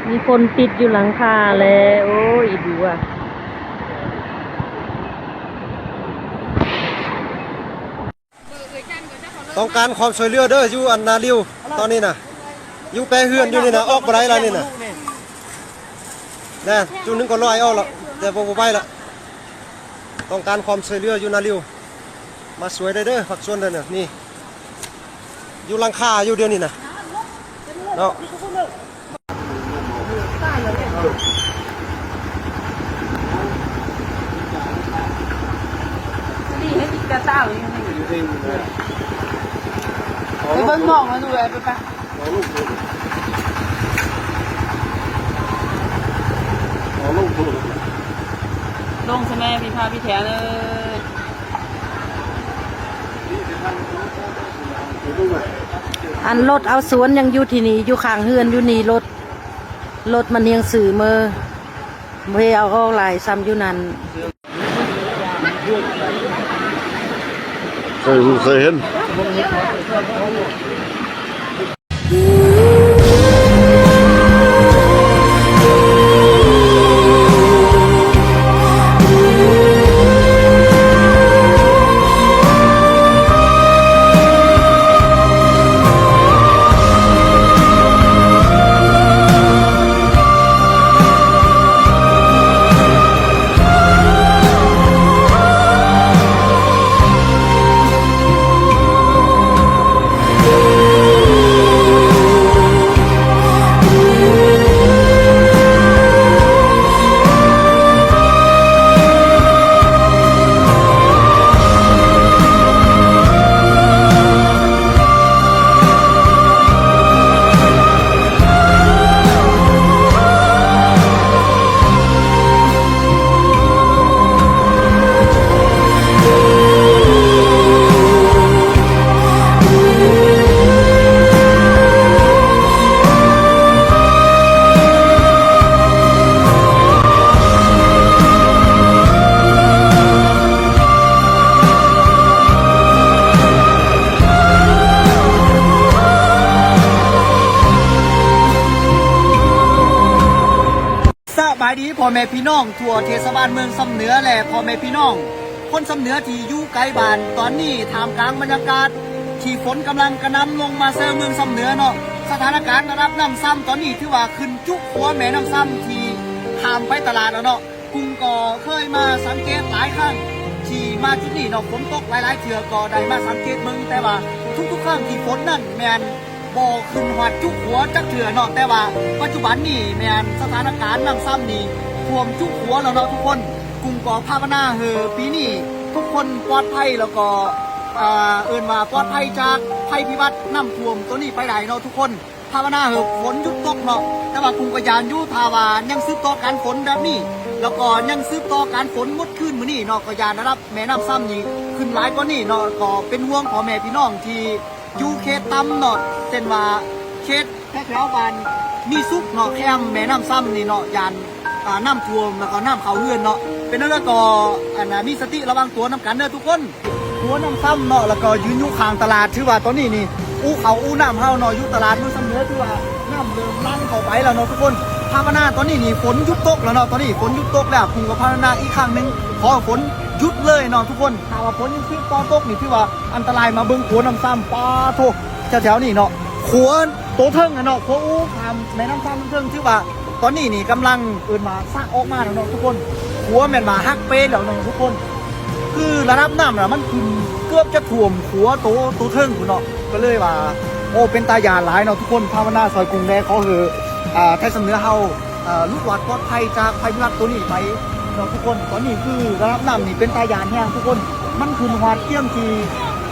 ມີຄົນຕິດຢູ່ຫຼັງຄາແລ້ວ ໂອ້ຍ ອີດູອະ. ຕ້ອງການຄວາມຊ່ວຍເຫຼືອເດີ ຢູ່ອັນນາລິວຕອນນີ້ນະ ຢູ່ແປເຮືອນຢູ່ນີ້ນະ ອອກບໍ່ໄດ້ລະນີ້ນະ ແນ່ ຈຸດໜຶ່ງກໍລອຍອອກລະ ແຕ່ບໍ່ ບໍ່ໄປລະ. ຕ້ອງການຄວາມຊ່ວຍເຫຼືອຢູ່ນາລິວ ມາຊ່ວຍໄດ້ເດີ ພາກສ່ວນເດີນີ້ ຢູ່ຫຼັງຄາຢູ່ດຽວນີ້ນະເນາະ. ໄປເບິ່ງໝອງມາດູເລີຍ ໄປ ໄປ. ລົງຊະແມ່ ພີ່ພາພີ່ແຖວເອີຍ. ອັນລົດເອົາສວນຍັງຢູ່ທີ່ນີ້ ຢູ່ຂ້າງເຮືອນຢູ່ນີ້ ລົດ ລົດມັນຍັງຊື້ເມີ ບໍ່ໄດ້ເອົາອອກຫຼາຍຊ່ຳຢູ່ນັ້ນ. ເຄີຍຮູ້ເຄີຍເຫັນ. ສະບາຍດີພໍ່ແມ່ພີ່ນ້ອງທົ່ວເທດສະບານເມືອງຊຳເໜືອ ແລະ ພໍ່ແມ່ພີ່ນ້ອງຄົນຊຳເໜືອທີ່ຢູ່ໄກບ້ານ. ຕອນນີ້ທ່າມກາງບັນຍາກາດທີ່ຝົນກຳລັງກະໜ່ຳລົງມາໃສ່ເມືອງຊຳເໜືອເນາະ, ສະຖານະການລະດັບນ້ຳຊຳຕອນນີ້ຖືວ່າຂຶ້ນຈຸຂົວແມ່ນ້ຳຊຳທີ່ຂ້າມໄປຕະຫຼາດແລ້ວເນາະ. ກຸງກໍເຄີຍມາສັງເກດຫຼາຍຄັ້ງທີ່ມາຈຸດນີ້ເນາະ, ຝົນຕົກຫຼາຍໆເທື່ອກໍໄດ້ມາສັງເກດເບິ່ງ, ແຕ່ວ່າທຸກໆຄັ້ງທີ່ຝົນນັ້ນແມ່ນ ບໍ່ຂຶ້ນຮອດຈຸຂົວຈັກເທື່ອເນາະ, ແຕ່ວ່າປັດຈຸບັນນີ້ແມ່ນສະຖານະການນ້ຳຊຳນີ້ຖ້ວມຈຸຂົວແລ້ວເນາະທຸກຄົນ. ກຸງກໍພາວະນາໃຫ້ປີນີ້ທຸກຄົນປອດໄພ ແລ້ວກໍ ອ່າ ເອີ້ນວ່າປອດໄພຈາກໄພພິບັດນ້ຳຖ້ວມໂຕນີ້ໄປໄດ້ເນາະທຸກຄົນ. ພາວະນາໃຫ້ຝົນຢຸດຕົກເນາະ, ແຕ່ວ່າກຸງກໍຢ້ານຢູ່ ຖ້າວ່າຍັງສືບຕໍ່ການຝົນແບບນີ້ ແລ້ວກໍຍັງສືບຕໍ່ການຝົນໝົດຄືນມື້ນີ້ເນາະ, ກໍຢ້ານລະດັບແມ່ນ້ຳຊຳນີ້ຂຶ້ນຫຼາຍກວ່ານີ້ເນາະ, ກໍເປັນຫ່ວງພໍ່ແມ່ພີ່ນ້ອງທີ່ ຢູ່ເຂດຕ່ຳເນາະ, ເຊັ່ນວ່າເຂດແຖວໆບ້ານມີສຸກເນາະ, ແຄມແມ່ນ້ຳຊຳນີ້ເນາະ, ຢ້ານ ອ່າ ນ້ຳຖ້ວມ ແລ້ວກໍນ້ຳເຂົ້າເຮືອນເນາະ. ເປັນແນວໃດກໍ ອັນນ່າ ມີສະຕິລະວັງຕົວນຳກັນເດີທຸກຄົນ. ຂົວນ້ຳຊຳເນາະ, ແລ້ວກໍຢືນຢູ່ຂ້າງຕະຫຼາດ, ຖືວ່າຕອນນີ້ນີ້ ອູ່ເຂົ້າອູ່ນ້ຳເຮົາເນາະ, ຢູ່ຕະຫຼາດເມືອງຊຳເໜືອ ຖືວ່ານ້ຳເລີ່ມຫຼັ່ງເຂົ້າໄປແລ້ວເນາະທຸກຄົນ. ພາວະນາຕອນນີ້ນີ້ຝົນຢຸດຕົກແລ້ວເນາະ, ຕອນນີ້ຝົນຢຸດຕົກແລ້ວ, ກຸງກໍພາວະນາອີກຄັ້ງໜຶ່ງ ຂໍໃຫ້ຝົນຢຸດເລີຍເນາະທຸກຄົນ. ຖ້າວ່າຝົນຍັງສືບຕໍ່ຕົກນີ້ ຖືວ່າ ອັນຕະລາຍ. ມາເບິ່ງຂົວນ້ຳຊຳ ປາໂທ້ ແຖວໆນີ້ເນາະ, ຂົວໂຕເທິງຫັ້ນເນາະ, ຂົວອູ່ຂ້າມແມ່ນ້ຳຊຳເທິງ ຖືວ່າຕອນນີ້ນີ້ກຳລັງ ເອີ້ນວ່າສະອອກມາແລ້ວເນາະທຸກຄົນ. ຂົວແມ່ນວ່າຫັກເປແລ້ວເນາະທຸກຄົນ, ຄືລະດັບນ້ຳນະມັນຂຶ້ນເກືອບຈະຖ້ວມຂົວໂຕ ໂຕເທິງພຸ້ນເນາະ, ກໍເລີຍວ່າ ໂອ້ ເປັນຕາຢ້ານຫຼາຍເນາະທຸກຄົນ. ພາວະນາຊ່ອຍກຸງແດ່ ຂໍໃຫ້ ອ່າ ໄທຊຳເໜືອເຮົາ ເອີ ຫຼຸດລອດປອດໄພຈາກໄພພິບັດໂຕນີ້ໄປເນາະທຸກຄົນ. ຕອນນີ້ຄືລະດັບນ້ຳນີ້ເປັນຕາຢ້ານແຮງທຸກຄົນ, ມັນຂຶ້ນຮອດກຽມທີ່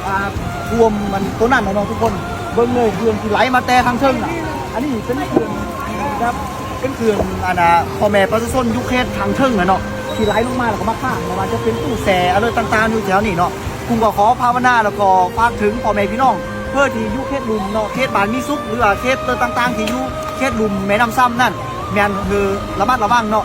ອ່າ ຖ້ວມມັນໂຕນັ້ນແລ້ວເນາະທຸກຄົນ. ເບິ່ງເລີຍ ເຄື່ອງທີ່ໄຫຼມາແຕ່ທາງເທິງນະ, ອັນນີ້ເປັນເຄື່ອງທີ່ແບບ ເປັນເຄື່ອງ ອັນນ່າ ພໍ່ແມ່ປະຊາຊົນຢູ່ເຂດທາງເທິງນະເນາະ ທີ່ໄຫຼລົງມາ ແລ້ວກໍມາຄ້າງ ບໍ່ວ່າຈະເປັນຕູ້ແຊ່ ອະໄລຕ່າງໆຢູ່ແຖວນີ້ເນາະ. ກຸງກໍຂໍພາວະນາ ແລ້ວກໍຝາກເຖິງພໍ່ແມ່ພີ່ນ້ອງ ເພື່ອທີ່ຢູ່ເຂດລຸ່ມເນາະ, ເຂດບ້ານມີສຸກ ຫຼືວ່າເຂດຕ່າງໆທີ່ຢູ່ເຂດລຸ່ມແມ່ນ້ຳຊຳນັ້ນ ແມ່ນໃຫ້ລະມັດລະວັງເນາະ.